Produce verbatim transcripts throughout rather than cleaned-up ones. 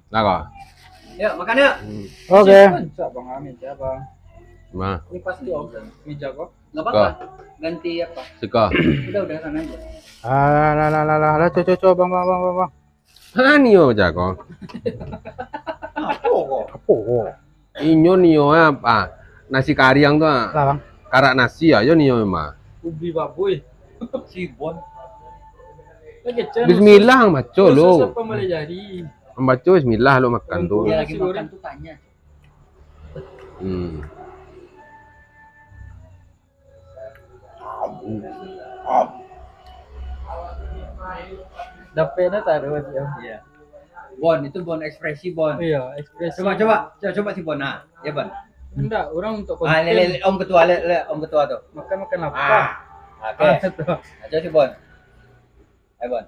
Nah, kau. Yuk, makan yuk. Oke. Cak bang, ah, meja bang. Nah, Ini pasti om meja kok. Nggak apa-apa. Ganti apa? Suka. Udah, udah, sana aja. Alah, alah, alah, alah, alah, co, co, co, bang, bang, bang, bang, bang. Nah, nio aja kau. Apa kok? Apa kok? Inyo nio apa? Nasi kariang tu ah. Lah, bang. Karak nasi aja nio mah. Ubi baboy. Sibon. Lagi cen. Bismillah baco Khusus lo. Apa malajari? Baco bismillah lo makan tu. Dia lagi makan tuh tanya. Hmm. Dapatnya taruh sih om. Iya. Bon, itu Bon ekspresi Bon. Iya, ekspresi. Coba, coba, coba, coba si Bon. Nah, ya Bon. Enggak, orang untuk Ah, konten. le, le, le, om ketua, le, le, om ketua tuh. Makan makan apa? Ah, oke. Ah, itu. Aja si Bon. Ayo Bon.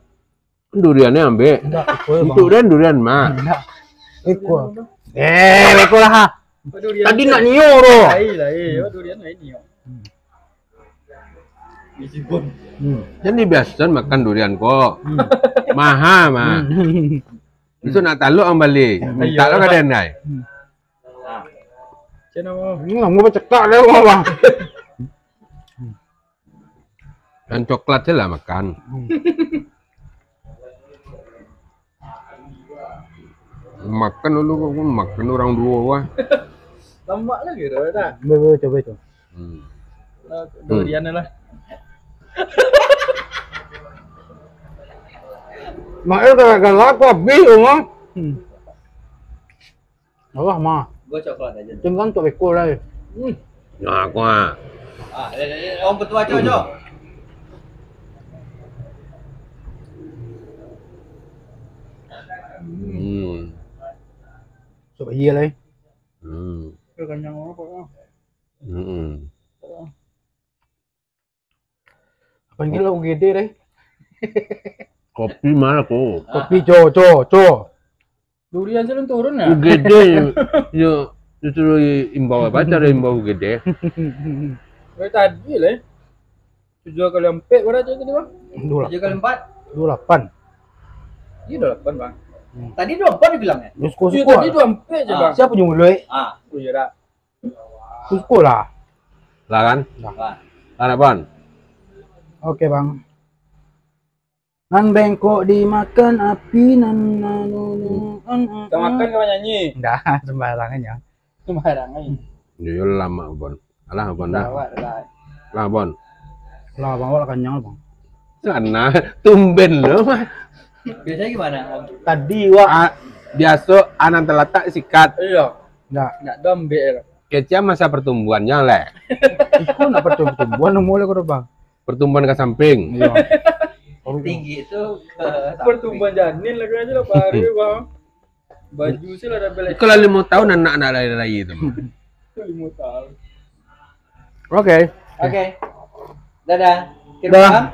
Duriannya ambek. Enggak, ikut bang. Untuk dan durian mah. Enggak. Ikut. Eh, ikut lah. Apa durian? Tadi nak nio tu. Lain lah, eh, apa durian lain ni. Isi Bon. Hmm. Jadi biasa makan durian kok. Hmm. Maha mah. Hmm. Itu nak taluk ang balik. Minta lo kadang dai. Cina mau. Ini nggak mau bercakap dia mau bang. Dan coklat je lah makan. Hmm. Makan dulu kok, makan orang dua wah. Lemak lagi tu dah. Coba, coba, coba itu. Hmm. Nah, durian lah. Mak eh galak-galak aku habis tu mah. Hmm. Alah mah. Gue coklat aja. Tinggal untuk beko lah. Hmm. Nah, aku ah. Ah, le, le, le, om ketua aja, Jo. Hmm. Coba iya lah. Hmm. Kenyang apa? Hmm. Apa ni lah U G D deh? Kopi mana kok? Kopi co co co. Durian sih turun ya? U G D yo justru imbau apa cara imbau U G D? Dari tadi lah. Tujuh kali empat berapa tadi bang? Dua Tujuh kali empat. dua lapan. Iya dua lapan bang. Tadi dua empat dibilangnya. Suko Iya suko. Tadi dua empat aja bang. Siapa nyuruh? Ah, Oh iya dah. Suko lah. Lah kan? wah. Lah, Bon. Oke bang. Nan bengkok dimakan api nan anu. Kita makan kau nyanyi. Dah sembarangan ya. Sembarangan. Yo lama, Bon. Alah, Bon. Lah. Gawat lah. Lah, Bon. Lah bang, awak lah kenyang bang. Sana tumben lo mah. Biasanya gimana, Om? Tadi wak Ah, biaso anan terletak sikat. Iya. Nggak. Nggak dombek lah. Kecil masa pertumbuhannya leh. Iko nak pertumbuhan umur lah kau bang. Pertumbuhan ke samping. Iya. Tinggi itu ke samping. Pertumbuhan janin lah kena aja lah baru bang. Baju sih lah dah beli. Kalau lima tahun anak nak lari-lari itu. Lima tahun. Oke. Oke. Dadah. Kirim Dah. salam.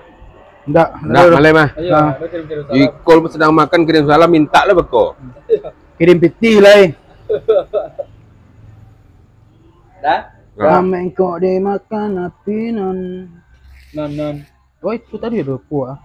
Ndak. Ndak malai mah. Ayo, Nah. Ada kirim-kirim salam. Ikol sedang makan kirim salam minta lah beko. Kirim piti lah eh. Dah. Nah. Mengkok dimakan api nan. Nan nan. Oh itu tadi ada kuah.